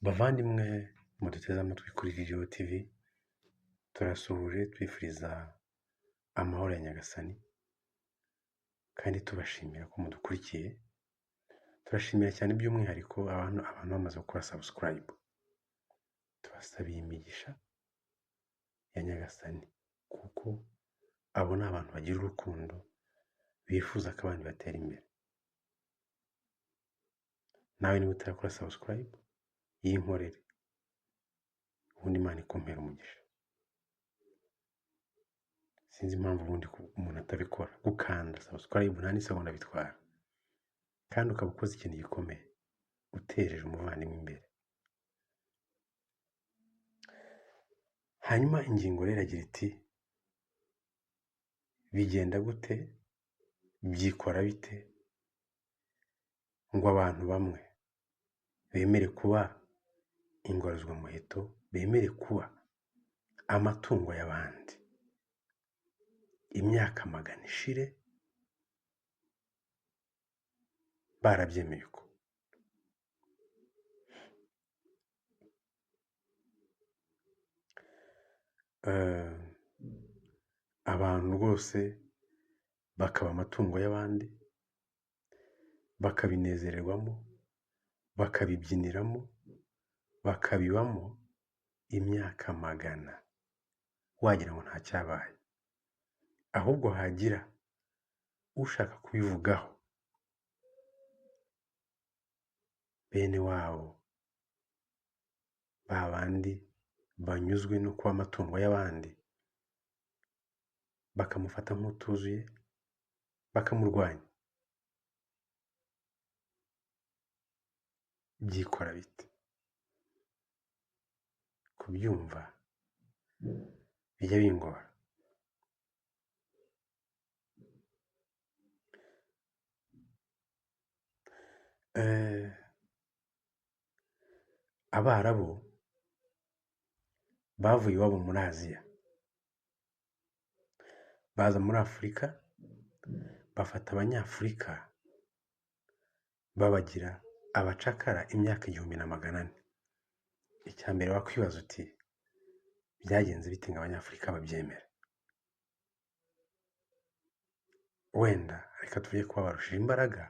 Bavandimwe muduteze amatwi kuri Ririho TV, turasuhuje twifuriza amahoro ya Nyagasani kandi tubashimira ko mudukurikiye. Turashimira cyane by'umwihariko abantu bamaze gukora subscribe. Tubasabiye imigisha ya Nyagasani kuko abo ni abantu bagira urukundo, bifuza ko abandi batera imbere. Nawe niba utarakora subscribe, yinkorere, ubundi Imana ikumpera umugisha. Sinzi impamvu ubundi umuntu atabikora. Gukanda subscribe nta n'isegonda bitwara, kandi ukaba ukoze ikintu gikomeye, utereje umuvandimwe imbere. Hanyuma ingingo rero iragira iti bigenda gute, byikora bite ngo abantu bamwe bemere kuba ingaruzwamuheto, bemere kuba amatungo y'abandi, imyaka magana ishire barabyemeye uko. Abantu rwose bakaba amatungo y'abandi, bakabinezererwamo, bakabibyiniramo, bakabibamo imyaka magana, wagira ngo nta cyabaye. Ahubwo hagira ushaka kubivugaho, bene wabo ba bandi banyuzwe no kuba amatungo y'abandi, bakamufata nk'utuzuye, bakamurwanya. Byikora bite? Kubyumva bijya bingora. Abarabu bavuye iwabo muri Aziya, baza muri Afurika, bafata abanyafurika babagira abacakara imyaka 1400. Icya mbere wakwibaza uti byagenze bite ngo abanyafurika babyemere? Wenda reka tuvuge ko babarushije imbaraga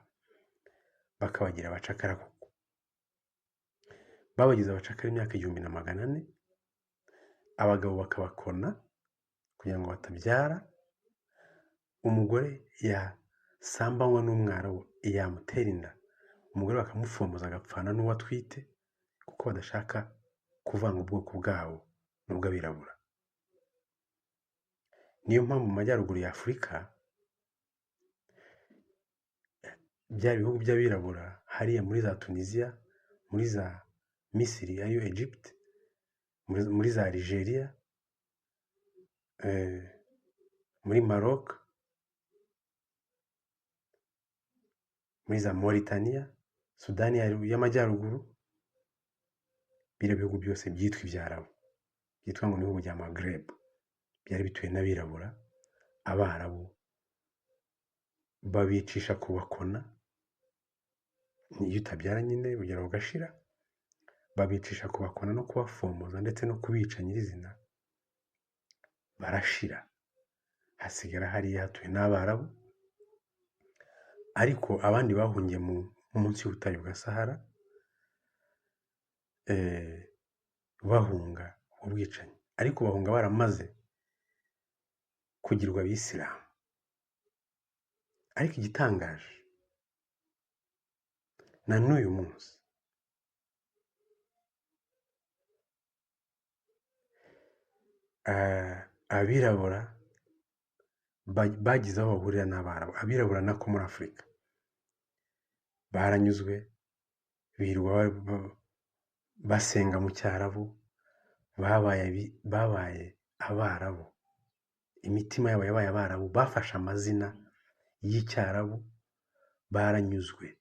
bakabagira abacakara koko. Babagize abacakara imyaka 1400, abagabo bakabakona kugira ngo batabyara, umugore yasambanywa n'umwarabu yamutera inda, umugore bakamufomboza agapfana n'uwo atwite, kuko badashaka kuvanga ubwoko bwabo n'ubw'abirabura. Niyo mpamvu mu majyaruguru ya Afurika byari ibihugu by'abirabura, hariya muri za Tunisia, muri za Misiri ariyo Egypt, muri za Algeria, muri Maroc, muri za Mauritania, Sudani y'Amajyaruguru, biriya bihugu byose byitwa ibyarabu, byitwa ngo ni ibihugu bya Maghreb, byari bituwe n'abirabura. Abarabu babicisha kubakona, iyo utabyara nyine ugera ugashira, babicisha kubakona no kubafomoza ndetse no kubica nyirizina, barashira. Hasigara hariya hatuwe n'abarabu, ariko abandi bahungiye munsi y'ubutayu bwa Sahara, bahunga ubwicanyi, ariko bahunga baramaze kugirwa abisilamu. Ariko igitangaje na n'uyu munsi, abirabura bagize aho bahurira n'abarabu. Abirabura nako muri Afurika baranyuzwe, birirwa basenga mu cyarabu, babaye abarabu, imitima yabo yabaye abarabu, bafashe amazina y'icyarabu, baranyuzwe.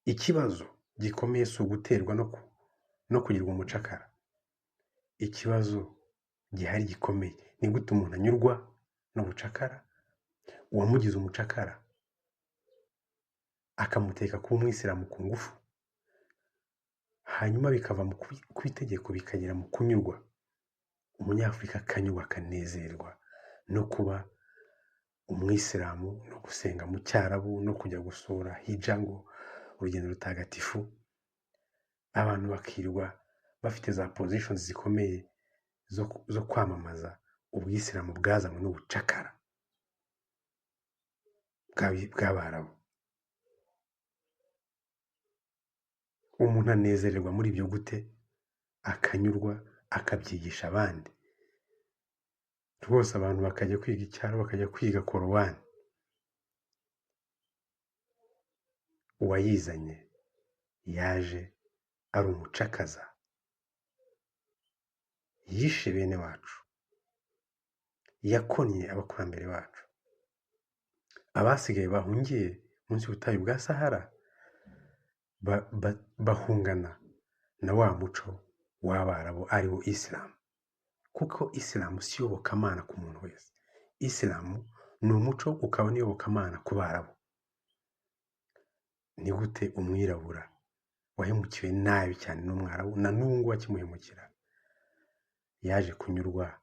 Ikibazo gikomeye si uguterwa no kugirwa umucakara. Ikibazo gihari gikomeye ni gute umuntu anyurwa n'ubucakara, uwamugize umucakara akamuteka kuba umwisilamu ku ngufu, Hanyuma bikava mu ku itegeko bikagera mu kunyurwa. Umunyafurika akanyurwa, akanezerwa no kuba umwisilamu, no gusenga mu cyarabu, no kujya gusura hija ngo urugendo rutagatifu. Abantu bakirwa bafite za positions zikomeye zo kwamamaza ubwisilamu bwazanywe n'ubucakara bw'abarabu. Umuntu anezererwa muri ibyo gute? Akanyurwa, akabyigisha abandi. Rwose abantu bakajya kwiga icyaro, bakajya kwiga korowani. Uwayizanye yaje ari umucakaza, yishe bene wacu, yakonnye abakurambere bacu. Abasigaye bahungiye munsi y'ubutayu bwa Sahara bahungana na wa muco w'abarabu ari wo Isilamu. Kuko Isilamu si iyobokamana ku muntu wese. Isilamu ni umuco ukaba n'iyobokamana ku barabu. Ni gute umwirabura wahemukiwe nabi cyane n'umwarabu na n'ubu ngubu akimuhemukira yaje kunyurwa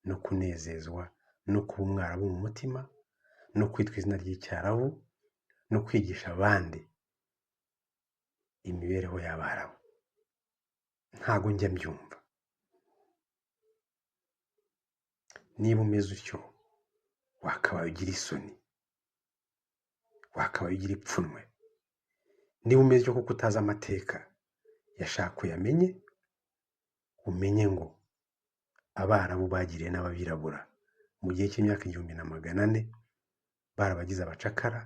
no kunezezwa no kuba umwarabu mu mutima, no kwitwa izina ry'icyarabu, no kwigisha abandi imibereho y'abarabu? Ntago njya mbyumva. Niba umeze utyo wakabaye ugira isoni, wakabaye ugira ipfunwe. Niba umeze utyo kuko utazi amateka, yashaka uyamenye, umenye ngo abarabu bagiriye n'ababirabura mu gihe cy'imyaka 1400 barabagize abacakara,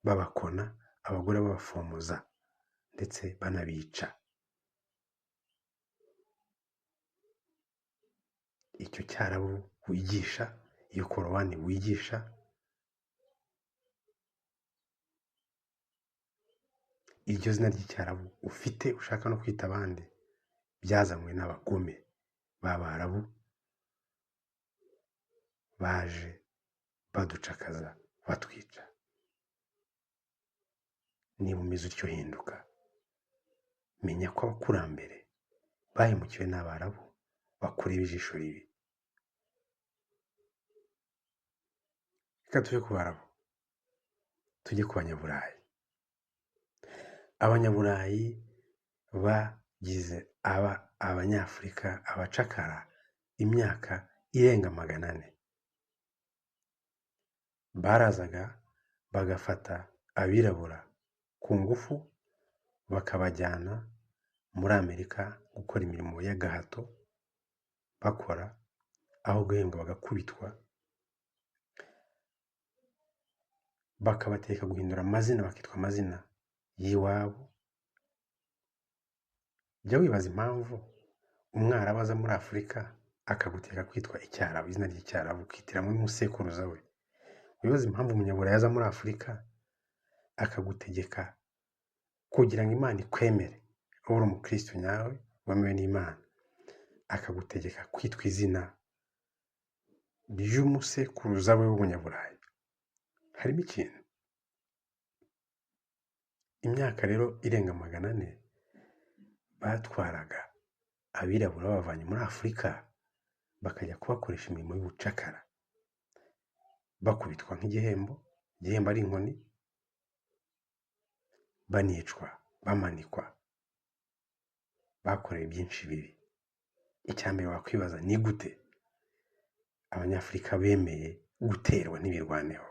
babakona, abagore babafomoza ndetse banabica. Icyo cyarabu wigisha, iyo korowani wigisha, iryo zina ry'icyarabu ufite ushaka no kwita abandi, byazanywe n'abagome b'abarabu baje baducakaza, batwica. Niba umeze utyo hinduka, menya ko abakurambere bahemukiwe n'abarabu bakureba ijisho ribi. Reka tuve ku barabu tujye ku banyaburayi. Abanyaburayi bagize abanyafurika abacakara imyaka irenga 400. Barazaga bagafata abirabura ku ngufu, bakabajyana muri Amerika gukora imirimo y'agahato, bakora aho guhembwa bagakubitwa, bakabateka guhindura amazina bakitwa amazina y'iwabo. Jya wibaza impamvu umwarabu aza muri Afurika akaguteka kwitwa icyarabu, izina ry'icyarabu ukitiramo n'umusekuruza we. Wibaza impamvu umunyaburayi aza muri Afurika akagutegeka kugira ngo Imana ikwemere, ube uri umukristo nyawe wemewe n'Imana, akagutegeka kwitwa izina ry'umusekuruza we w'umunyaburayi. Harimo ikintu. Imyaka rero irenga 400 batwaraga abirabura babavanye muri Afurika bakajya kubakoresha imirimo y'ubucakara, bakubitwa nk'igihembo, igihembo ari inkoni, banicwa, bamanikwa, bakorewe byinshi bibi. Icya mbere wakwibaza ni gute abanyafurika bemeye guterwa n'ibirwaneho?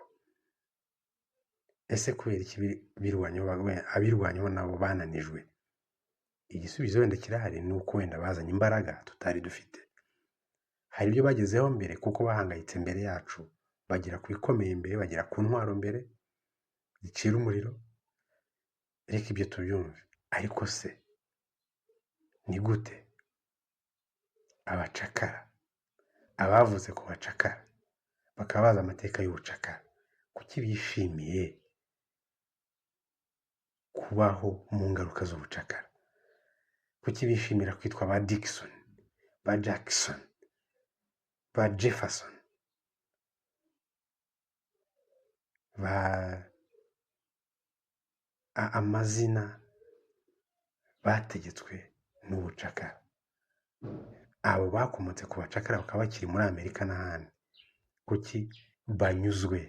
Ese kubera iki abirwanyeho nabo bananijwe? Igisubizo wenda kirahari, ni uko wenda bazanye imbaraga tutari dufite. Hari ibyo bagezeho mbere kuko bahangayitse mbere yacu, bagera ku bikomeye mbere, bagera ku ntwaro mbere zicira umuriro. Reka ibyo tubyumve. Ariko se ni gute abacakara, abavuze ku bacakara bakaba bazi amateka y'ubucakara, kuki bishimiye kubaho mu ngaruka z'ubucakara? Kuki bishimira kwitwa ba Dickson, ba Jackson, ba Jefferson, ba amazina bategetswe n'ubucakara. Abo bakomotse ku bacakara bakaba bakiri muri Amerika n'ahandi, kuki banyuzwe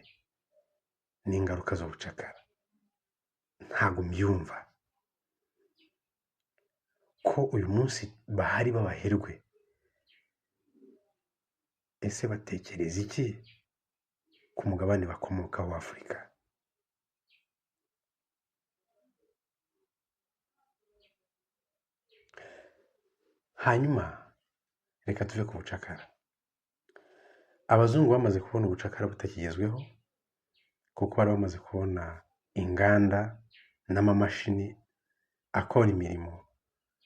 n'ingaruka z'ubucakara? Ntabwo mbyumva ko uyu munsi bahari b'abaherwe. Ese batekereza iki ku mugabane bakomokaho wa Afurika? Hanyuma reka tuve ku bucakara. Abazungu bamaze kubona ubucakara butakigezweho, kuko bari bamaze kubona inganda n'amamashini akora imirimo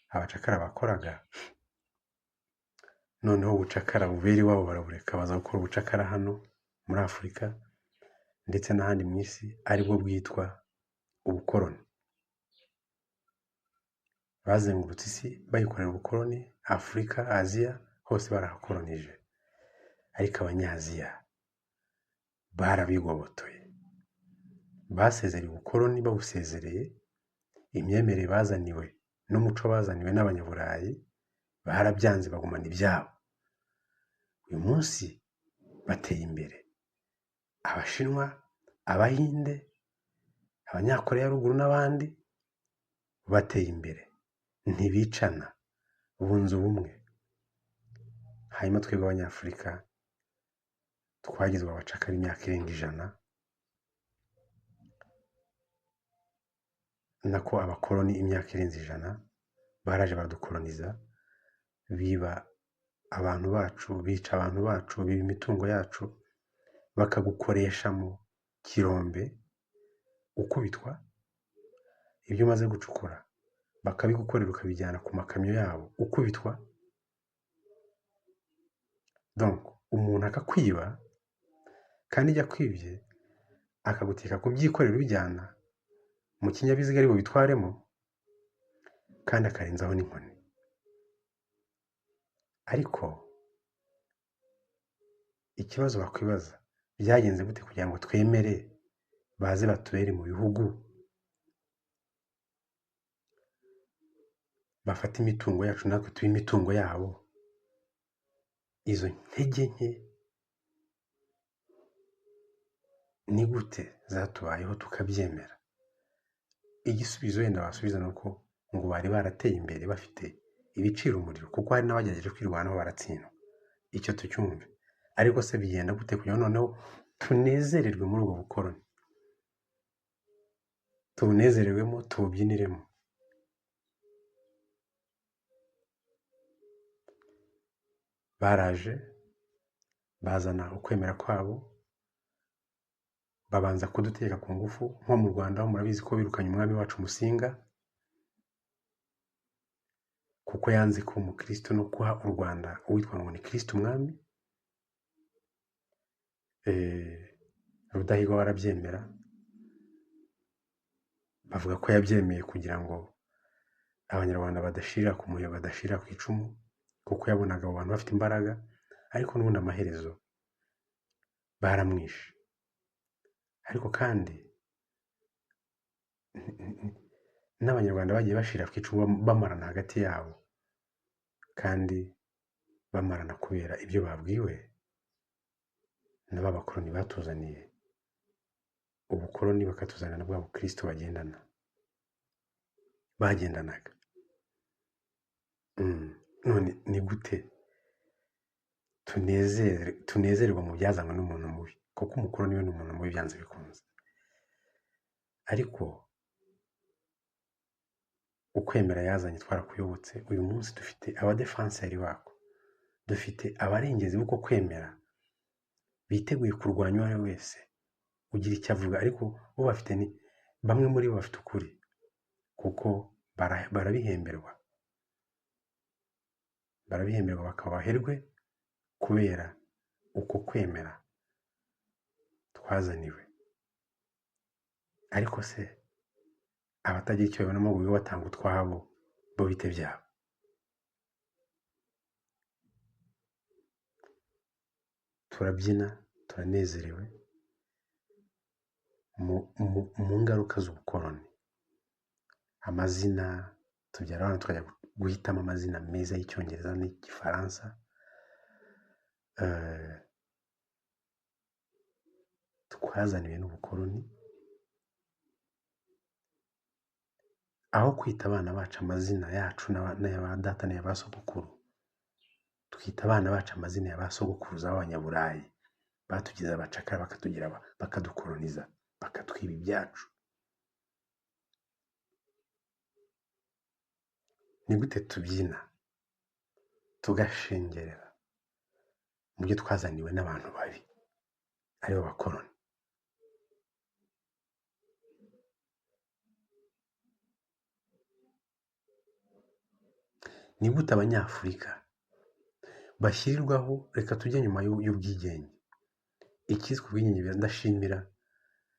abacakara bakoraga. Noneho ubucakara bubera iwabo barabureka, baza gukora ubucakara hano muri Afurika ndetse n'ahandi mu isi, aribwo bwitwa ubukoroni. Bazengurutse isi bayikorera ubukoroni, Afurika, Aziya, hose barahakoronije. Ariko Abanyaziya barabigobotoye, basezereye ubukoroni, babusezereye imyemerere bazaniwe n'umuco bazaniwe n'Abanyaburayi, barabyanze bagumana ibyabo. Uyu munsi bateye imbere. Abashinwa, Abahinde, Abanyakoreya ya ruguru n'abandi bateye imbere, ntibicana, bunze ubumwe. Hanyuma twebwe Abanyafurika twagizwe abacakara imyaka irenga 100, nako abakoroni imyaka irenze 100 baraje baradukoroniza, biba abantu bacu, bica abantu bacu, biba imitungo yacu, bakagukoresha mu kirombe ukubitwa, ibyo umaze gucukura bakabigukorera ukabijyana ku makamyo yabo ukubitwa. Donc umuntu akakwiba, kandi ijya akwibye akaguteka kubyikorera ubijyana mu kinyabiziga ari bubitwaremo, kandi akarenzaho n'inkoni. Ariko ikibazo bakwibaza, byagenze gute kugira ngo twemere baze batubere mu bihugu, bafate imitungo yacu natwe tube imitungo yabo? Izo ntege nke ni gute zatubayeho tukabyemera? Igisubizo wenda basubiza ni uko ngo bari barateye imbere bafite ibiciro umuriro, kuko hari n'abagerageje kwirwanaho baratsindwa. Icyo tucyumve. Ariko se bigenda gute kugira ngo noneho tunezererwe muri ubwo bukoroni, tubunezererwemo, tububyiniremo? Baraje bazana ukwemera kwabo, babanza kudutegeka ku ngufu. Nko mu Rwanda ho murabizi ko birukanye umwami wacu Musinga, kuko yanze kuba umukristo no guha u Rwanda uwitwa ngo ni Kristo umwami. Rudahigwa barabyemera, bavuga ko yabyemeye kugira ngo Abanyarwanda badashira ku muheto, badashira ku icumu, kuko yabonaga abo bantu bafite imbaraga. Ariko n'ubundi amaherezo baramwishe. Ariko kandi n'Abanyarwanda bagiye bashira ku icumu bamarana hagati yabo, kandi bamarana kubera ibyo babwiwe n'abakoroni batuzaniye ubukoroni, bakatuzanira na bwa bukristo bagendanaga. None ni gute tunezererwa mu byazanywe n'umuntu mubi? Kuko umukoroni we ni umuntu mubi byanze bikunze. Ariko ukwemera yazanye twarakuyobotse. Uyu munsi dufite abadefanseri bako, dufite abarengezi b'uko kwemera, biteguye kurwanya uwo ari we wese ugira icyo avuga. Ariko bo bafite ni bamwe muri bo bafite ukuri, kuko barabihemberwa, bakaba abaherwe kubera uko kwemera twazaniwe. Ariko se abatagira icyo babonamo ngo batanga utwabo, bo bite byabo? Turabyina, turanezerewe mu ngaruka z'ubukoroni. Amazina, Tubyara abana tukajya guhitamo amazina meza y'Icyongereza n'Igifaransa, twazaniwe n'ubukoloni, aho kwita abana bacu amazina yacu n'aya ba data n'aya ba sogokuru, twita abana bacu amazina ya ba sogokuruza b'Abanyaburayi batugize abacakara, bakatugira bakadukoloniza, bakatwiba ibyacu. Ni gute tubyina tugashengerera mu byo twazaniwe n'abantu babi aribo bakoloni? Ni gute Abanyafurika bashyirirwaho, reka tujye nyuma y'ubwigenge, ikiswe ubwigenge, ndashimira,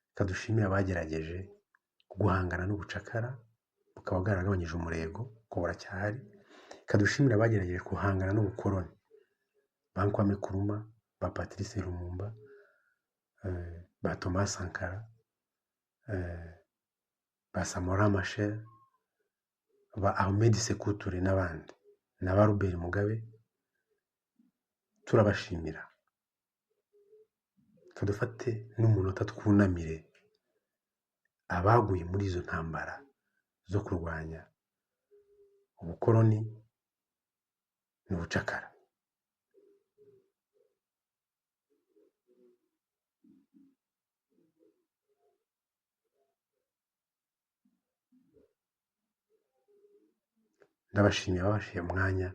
reka dushimire abagerageje guhangana n'ubucakara bukaba bwaragabanyije umurego ko buracyahari, reka dushimire abagerageje guhangana n'ubukoloni, ba Kwame Nkrumah, ba Patrice Lumumba, ba Thomas Sankara, ba Samora Machel, ba Ahmed Sékou Touré n'abandi, na ba Robert Mugabe, turabashimira. Reka dufate n'umunota twunamire abaguye muri izo ntambara zo kurwanya ubukoloni n'ubucakara. Ndabashimiye ababashije umwanya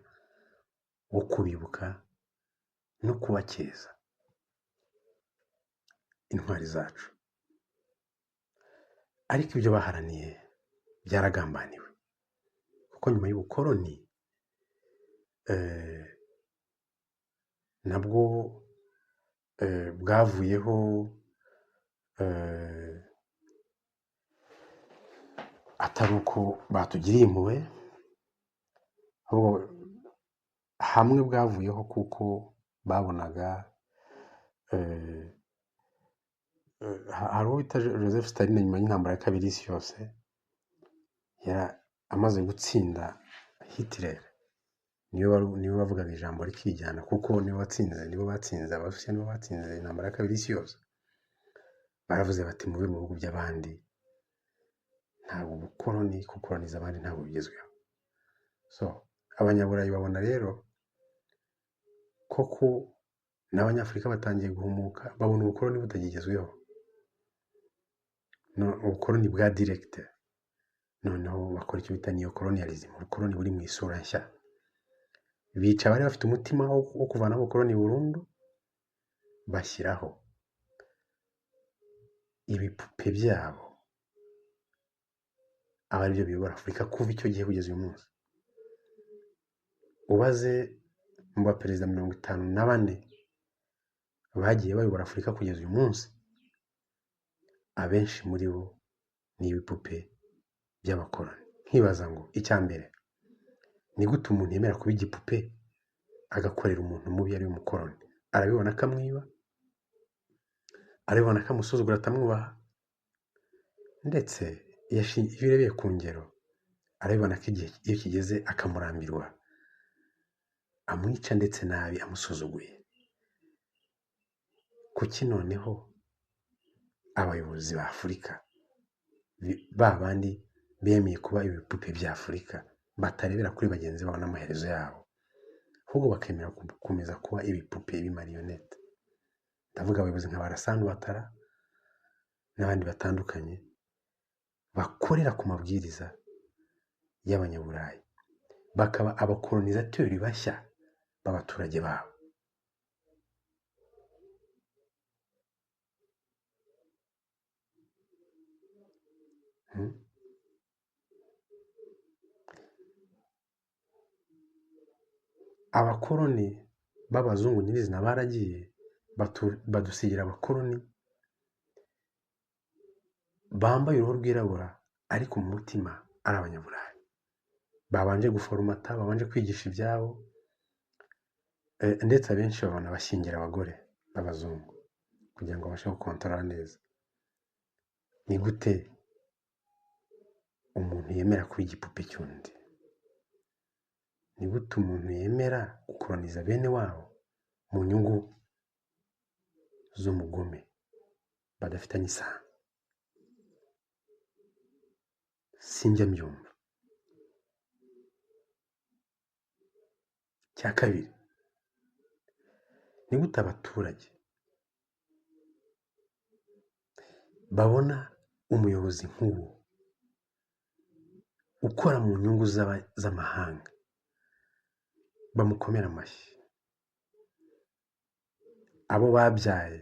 wo kubibuka no kubakeza intwari zacu. Ariko ibyo baharaniye byaragambaniwe, kuko nyuma y'ubukoloni nabwo bwavuyeho atari uko batugiriye impuhwe, ahubwo hamwe bwavuyeho kuko babonaga hari uwo bita Joseph Stalin nyuma y'intambara ya kabiri y'isi yose, amaze gutsinda Hitler, niwe bavugaga ijambo rikijyana, kuko niwe watsinze, nibo batsinze Abarusiya, nibo batsinze intambara ya kabiri y'isi yose. Baravuze bati muve mu bihugu by'abandi, ntabwo ubukoloni, gukoloniza abandi ntabwo bigezweho. So Abanyaburayi babona rero koko n'Abanyafurika batangiye guhumuka, babona ubukoloni butagigezweho, ubukoloni bwa direct. Noneho bakora icyo bita neocolonialism, ubukoloni buri mu isura nshya. Bica abari bafite umutima wo kuvanaho ubukoloni burundu, bashyiraho ibipupe byabo aba aribyo biyobora Afurika kuva icyo gihe kugeza uyu munsi. Ubaze mu baperezida 54 bagiye bayobora Afurika kugeza uyu munsi, abenshi muri bo ni ibipupe by'abakoloni. Nkibaza ngo icya mbere, ni gute umuntu yemera kuba igipupe agakorera umuntu mubi ari umukoloni? Arabibona akamwiba, arabibona akamusuzugura atamwubaha, ndetse iyo urebeye ku ngero arabibona ko igihe iyo kigeze akamurambirwa, amwica ndetse nabi amusuzuguye. Kuki noneho abayobozi ba Afurika ba bandi bemeye kuba ibipupe bya Afurika batarebera kuri bagenzi babo n'amaherezo yabo, ahubwo bakemera gukomeza kuba ibipupe b'imariyonete? Ndavuga abayobozi nka ba Alassane Ouattara n'abandi batandukanye bakorera ku mabwiriza y'Abanyaburayi, bakaba abakolonizateri bashya b'abaturage babo. Abakoloni b'abazungu nyirizina baragiye, badusigira abakoloni bambaye uruhu rwirabura ariko mu mutima ari Abanyaburayi, babanje guforomata, babanje kwigisha ibyabo, ndetse abenshi babona bashyingira abagore b'abazungu kugira ngo babashe gukontorora neza. Ni gute umuntu yemera kuba igipupe cy'undi? Ni gute umuntu yemera gukoroniza bene wabo mu nyungu z'umugome badafitanye isano? Sinjya mbyumva. Cya kabiri, ni gute abaturage babona umuyobozi nk'uwo ukora mu nyungu z'amahanga bamukomera amashyi, abo babyaye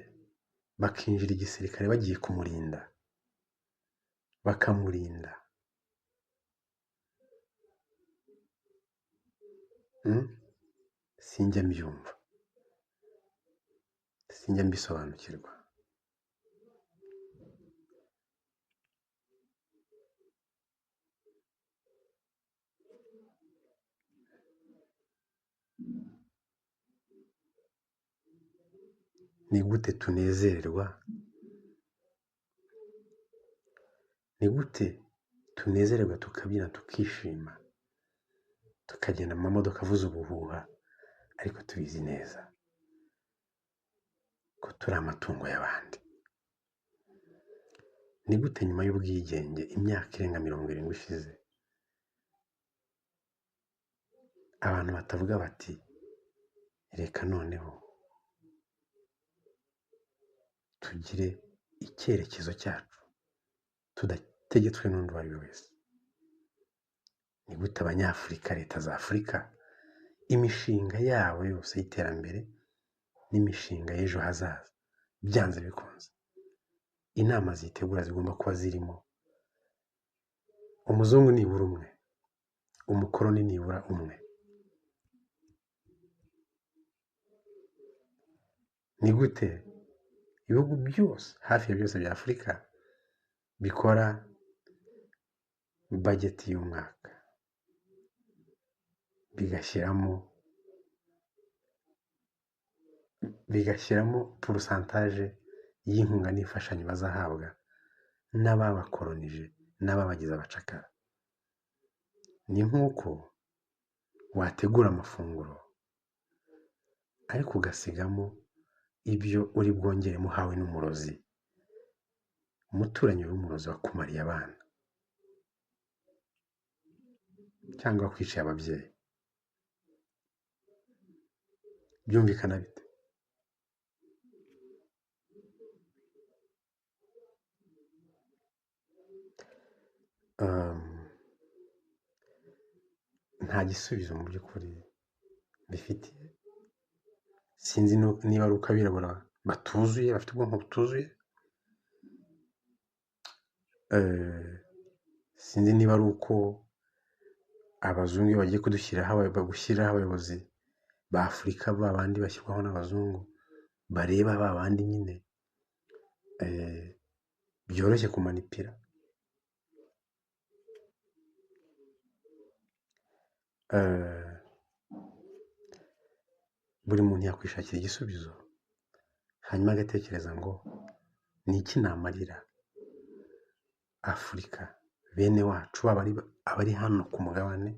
bakinjira igisirikare bagiye kumurinda, bakamurinda? Sinjya mbyumva, sinjya mbisobanukirwa. Ni gute tunezererwa? Ni gute tunezererwa tukabyina tukishima tukagenda mu mamodoka avuza ubuhuha, ariko tubizi neza ko turi amatungo y'abandi? Ni gute nyuma y'ubwigenge imyaka irenga 70 ishize abantu batavuga bati reka noneho tugire icyerekezo cyacu tudategetswe n'undi uwo ari we wese? Ni gute abanyafurika, leta za Afurika, imishinga yabo yose y'iterambere n'imishinga y'ejo hazaza byanze bikunze inama zitegura zigomba kuba zirimo umuzungu nibura umwe, umukoroni nibura umwe? Ni gute ibihugu byose hafi ya byose bya Afurika bikora bageti y'umwaka bigashyiramo porosantaje y'inkunga n'imfashanyo bazahabwa n'ababakoronije n'ababagize abacakara? Ni nk'uko wategura amafunguro ariko ugasigamo ibyo uri bwongeremo uhawe n'umurozi, umuturanyi w'umurozi wakumariye abana cyangwa wakwiciye ababyeyi. Byumvikana bite? Nta gisubizo mu by'ukuri bifitiye. Sinzi niba ari uko abirabura batuzuye, bafite ubwonko butuzuye. Sinzi niba ari uko abazungu iyo bagiye kudushyiraho, bagushyiriraho abayobozi ba Afurika ba bandi bashyirwaho n'abazungu, bareba ba bandi nyine byoroshye kumanipira. Buri muntu yakwishakira igisubizo hanyuma agatekereza ngo ni iki namarira Afurika, bene wacu, baba abari hano ku mugabane,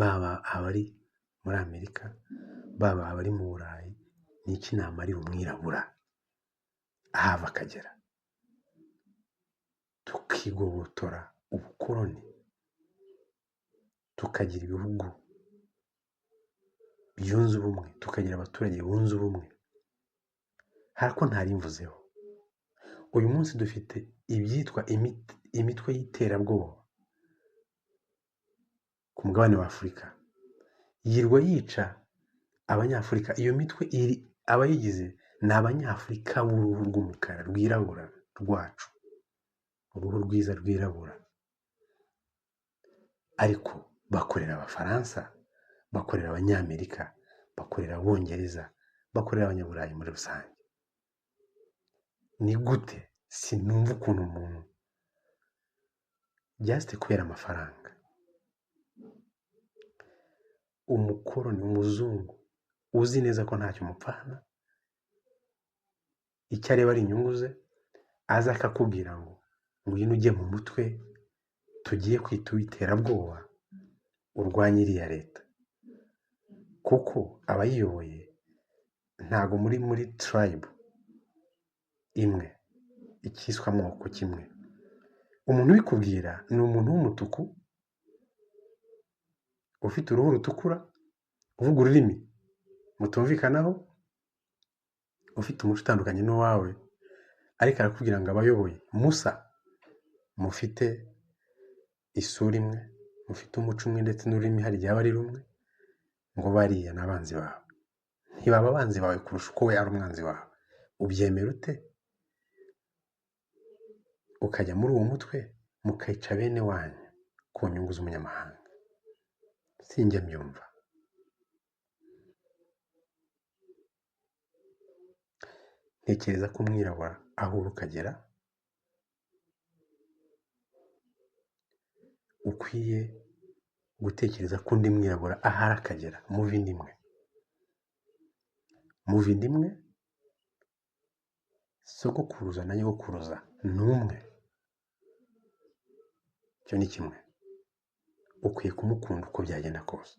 baba abari muri Amerika, baba abari mu Burayi, ni iki namarira umwirabura ahava akagera? Tukigobotora ubukoloni, tukagira ibihugu byunze ubumwe, tukagira abaturage bunze ubumwe. Hari ko ntarimvuzeho, uyu munsi dufite ibyitwa imitwe y'iterabwoba ku mugabane wa Afurika, yirwa yica abanyafurika. Iyo mitwe iri abayigize ni abanyafurika b'uruhu rw'umukara rwirabura rwacu, uruhu rwiza rwirabura, ariko bakorera Abafaransa, bakorera Abanyamerika, bakorera Abongereza, bakorera Abanyaburayi muri rusange. Ni gute sinumva ukuntu umuntu just kubera amafaranga, umukoroni, umuzungu uzi neza ko ntacyo mupfana, icyo areba ari inyungu ze, aza akakubwira ngo ngwino ujye mu mutwe tugiye kwita uw'iterabwoba urwanye iriya leta. Kuko abayiyoboye ntago muri tribe imwe, ikiswa amoko kimwe. Umuntu ubikubwira ni umuntu w'umutuku ufite uruhu rutukura, uvuga ururimi mutumvikanaho, ufite umuco utandukanye n'uwawe, ariko arakubwira ngo abayoboye musa mufite isura imwe, mufite umuco umwe ndetse n'ururimi hari igihe aba ari rumwe, ngo bariya ni abanzi bawe. Ntibaba abanzi bawe kurusha uko we ari umwanzi wawe. Ubyemera ute? Ukajya muri uwo mutwe mukica bene wanyu ku nyungu z'umunyamahanga. Sinjya mbyumva. Ntekereza ko umwirabura aho uri ukagera ukwiye gutekereza ko undi mwirabura ahari akagera. Muva inda imwe, muva inda imwe, sogokuruza na nyogokuruza ni umwe. Icyo ni kimwe. Ukwiye kumukunda uko byagenda kose.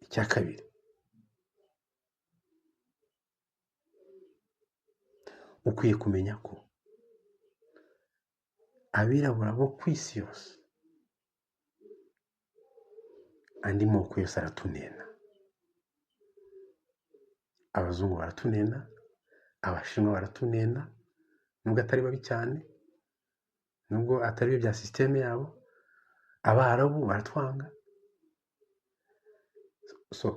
Icya kabiri, ukwiye kumenya ko abirabura bo ku isi yose, andi moko yose aratunena. Abazungu baratunena, abashinwa baratunena, nubwo atari babi cyane, nubwo atari byo bya sisiteme yabo, abarabu baratwanga. So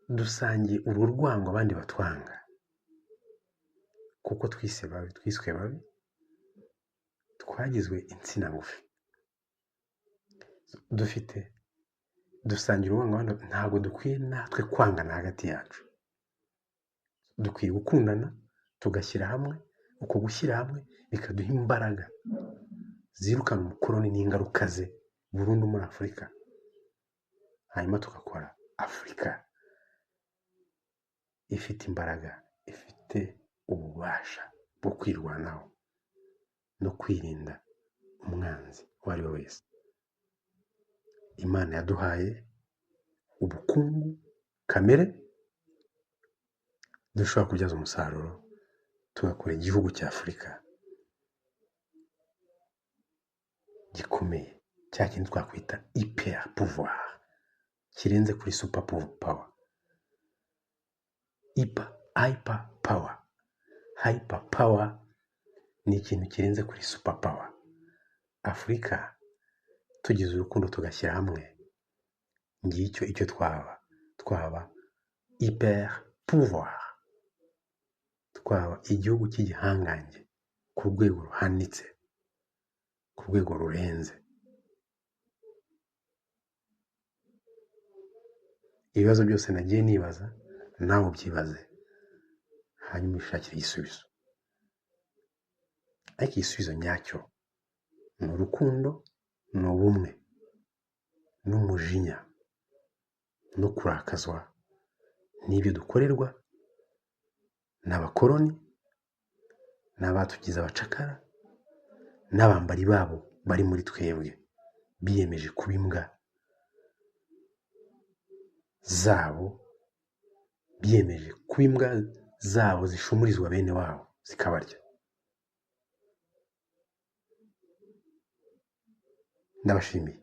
dusangiye uru rwango abandi batwanga, kuko twise babi, twiswe babi, twagizwe insina ngufi. Dufite dusangira urwango abandi, ntabwo dukwiye natwe kwangana hagati yacu. Dukwiye gukundana tugashyira hamwe. Uko gushyira hamwe bikaduha imbaraga zirukana umukoroni n'ingaruka ze burundu muri Afurika, hanyuma tugakora Afurika ifite imbaraga, ifite ububasha bwo kwirwanaho no kwirinda umwanzi uwo ari we wese. Imana yaduhaye ubukungu kamere dushobora kubyaza umusaruro, tugakora igihugu cya Afurika gikomeye, cya kintu twakwita hyper pouvoir, kirenze kuri super power. Hyper power, hyper power ni ikintu kirenze kuri super power. Afurika tugize urukundo tugashyira hamwe, ngicyo icyo twaba hyper pouvoir, twaba igihugu cy'igihangange ku rwego ruhanitse, ku rwego rurenze. Ibibazo byose nagiye nibaza, nawe ubyibaze, hanyuma ubishakire igisubizo. Ariko igisubizo nyacyo ni urukundo, ni ubumwe, n'umujinya, no kurakazwa n'ibyo dukorerwa n'abakoroni, n'abatugize abacakara, n'abambari babo bari muri twebwe biyemeje kuba imbwa zabo, biyemeje kuba imbwa zabo zishumurizwa bene wabo zikabarya. Ndabashimiye.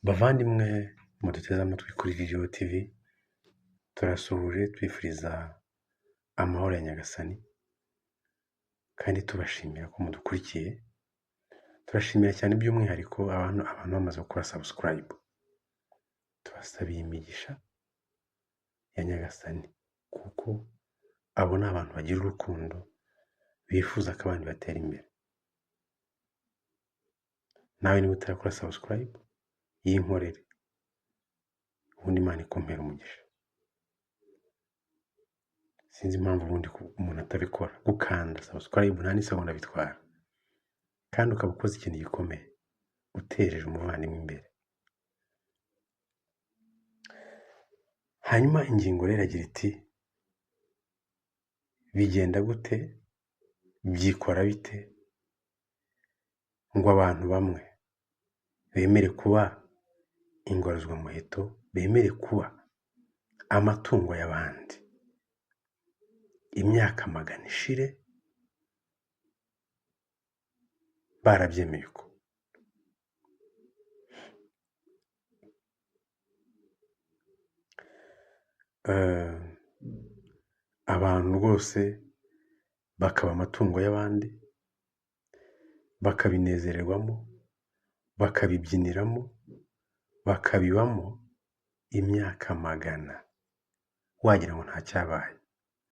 Bavandimwe muduteze amatwi kuri Vision TV, turasuhuje twifuriza amahoro ya Nyagasani, kandi tubashimira ko mudukurikiye. Turashimira cyane by'umwihariko abantu bamaze gukora subscribe. Tubasabiye imigisha ya Nyagasani, kuko abo ni abantu bagira urukundo, bifuza ko abandi batera imbere. Nawe niba utarakora subscribe, yinkorere, ubundi Imana ikumpera umugisha. Sinzi impamvu ubundi umuntu atabikora. Gukanda subscribe nta n'isegonda bitwara, kandi ukaba ukoze ikintu gikomeye, utejeje umuvandimwe imbere. Hanyuma ingingo rero iragira iti bigenda gute, byikora bite Ngo abantu bamwe bemere kuba ingaruzwamuheto, bemere kuba amatungo y'abandi, imyaka magana ishire barabyemeye uko. Abantu rwose bakaba amatungo y'abandi, bakabinezererwamo, bakabibyiniramo, bakabibamo imyaka magana, wagira ngo nta cyabaye.